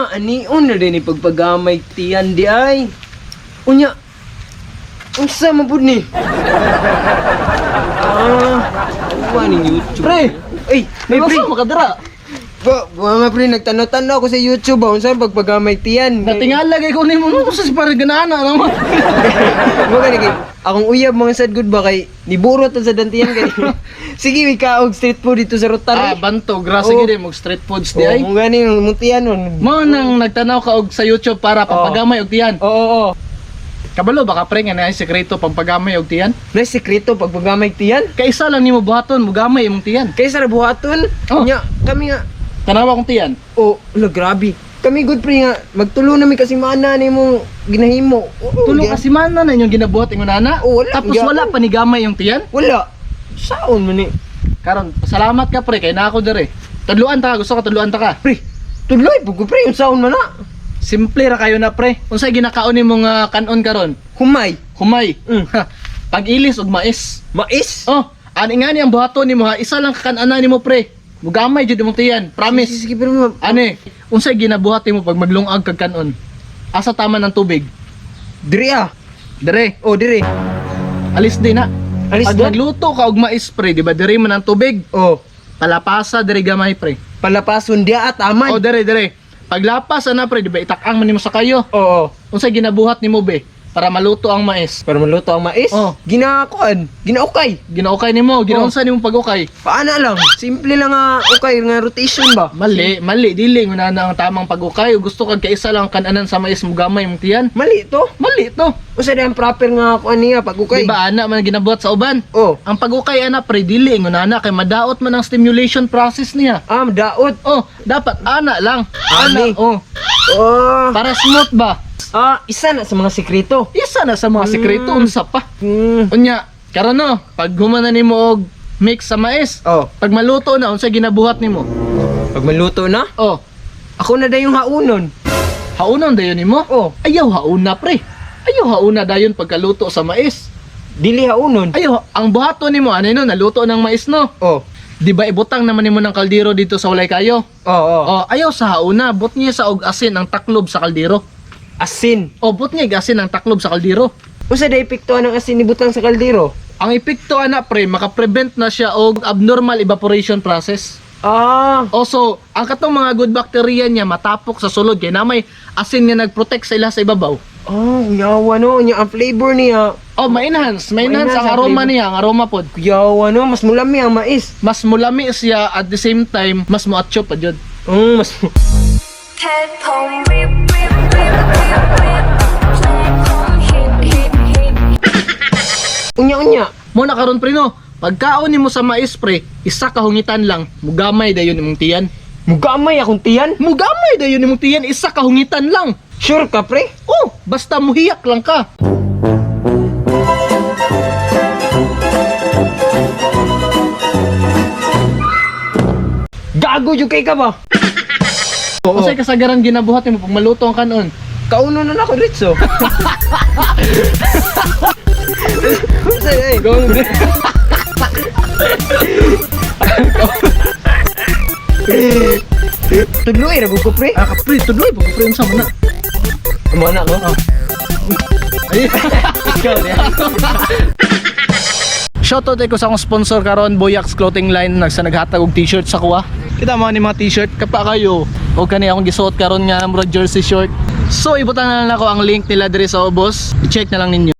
Anion na din ni pagpagamay tiyan di ay. Unya, unsa man pud ni? Ah, uwa ni YouTube. Pre! Ay, may pre. May makadara. Ba, mga pre, nagtanaw-tanaw ako sa YouTube ba, unsa ang pagpagamay tiyan. Natingala kay ko nimo mo sa si pare ganaana naman. Mo gani kay akong uyab mga sad good ba kay niburot sa dantiyan kay. Sige, may kaog street food dito sa Rotary. Ah, banto, grasa Oh. gid mag street foods di Oh, ay. mo gani mong tiyan nun. Mo nang nagtanaw ka og sa YouTube para pampagamay og tiyan. Oo, oo. Kabalo baka pre nga naay sekreto pampagamay og tiyan. May sekreto pagpagamay tiyan. Kaysa lang nimo buhaton mugamay imong tiyan. Kaysa ra buhaton. Oh. Nya, kami nga Tanawa kong tiyan. oh, ala grabe. Kami good pre nga magtulo na mi kasi mana nimo ginahimo. Oo, Tulo ka semana na inyong ginabuhat ingon ana. Oh, wala, Tapos gyapon. wala pa ni gamay yung tiyan. Wala. Saon man ni? Karon, salamat ka pre kay na ako dere. Tudluan ta ka, gusto ka tudluan ta ka. Pre, tuloy pug ko, pre, unsaon man na? Simple ra kayo na pre. Unsay ginakaon nimo nga kanon karon? Humay. Humay. Mm. Pag-ilis og mais. Mais. Oh, ani nga ni ang buhaton nimo ha, isa lang kakan-ana nimo pre. Mugamay jud imong tiyan, promise. Sige, sige, pero Ani, unsay ginabuhat nimo pag maglungag kag kanon? Asa tama ng tubig? Diri ah. Dere, Oh, diri. alis din na. Alis Pag din? nagluto ka og mais pre, di ba dere man ang tubig? Oh, Palapasa dere gamay pre. palapason dia at aman. Oh, dere dere. Paglapas ana pre, di ba itakang man nimo sa kayo? Oo. Unsay ginabuhat nimo be para maluto ang mais? Para maluto ang mais. Oh. Ginakuan, ginaukay. Ginaukay nimo, ginaunsa nimo pag-ukay? Paana lang. Simple lang nga ukay nga rotation ba? Mali, mali dili nguna na ang tamang pag-ukay. Gusto kag kaisa lang kananan sa mais mugamay imong tiyan. Mali to. Mali to. Usa ang proper nga kuan niya pag ukay. Di ba ana man ginabuhat sa uban? Oh. Ang pag-ukay ana pre dili nguna na kay madaot man ang stimulation process niya. Ah, daot. Oh, dapat ana lang. Ana, Ani. oh. Oh. Para smooth ba? Ah, isa na sa mga sekreto. Isa na sa mga sekreto unsa pa. Unya, karon no, pag humana nimo og mix sa mais, Oh, pag maluto na unsa ginabuhat nimo? pag maluto na, Oh, ako na dayong haunon. haunon dayon nimo? Oh. Ayaw hauna pre. Ayaw hauna dayon pagkaluto sa mais. Dili haunon. Ayaw, ang buhaton nimo ano no, naluto ng mais no. Oh. Di ba ibutang naman nimo ng kaldero dito sa walay kayo? Oh, oh. Oh, ayaw sa hauna, but niya sa og asin ang taklob sa kaldero. Asin. Oh, but niya og asin ang taklob sa kaldero. Usa day epekto ang asin ibutang sa kaldero? Ang epekto ana pre, makaprevent na siya og abnormal evaporation process. Ah, Also, ang katong mga good bacteria niya matapok sa sulod kay na may asin nga nagprotect sa ila sa ibabaw. oh, yawa no, nya ang flavor niya. Oh, ma-enhance, ma-enhance Ma-enhance ang ang aroma flavor. niya, ang aroma pod. Yawa no, mas mulami ang mais. Mas mulami siya at the same time, mas moatyo pa jud. Mas 태풍 whip whip whip whip whip 태풍 hit hit hit unya-unya. Mo na karon pre no, pagkaon nimo sa mais pre, isa ka hungitan lang, mugamay dayon imong tiyan. Mugamay akong tiyan. Mugamay dayon imong tiyan, isa ka hungitan lang. Sure ka pre? Oh, basta muhiyak lang ka. Gago jud kay ka ba? Oo. Unsay kasagaran ginabuhat nimo pag maluto ang kanon? Kauno na nako diretso. Unsa eh? Go. Tudloy ra gud ko pre. Ah, pre, tuloy pag pre unsa man na. Amo na ko. Ay. Ikaw diha. Shoutout ko sa akong sponsor karon, Boyax Clothing Line, nagsa naghatag og t-shirt sa kuha. Kita mo ni mga t-shirt kapa kayo. O kani akong gisuot karon nga murag jersey short. So ibutang na lang ako ang link nila diri sa ubos. I-check na lang ninyo.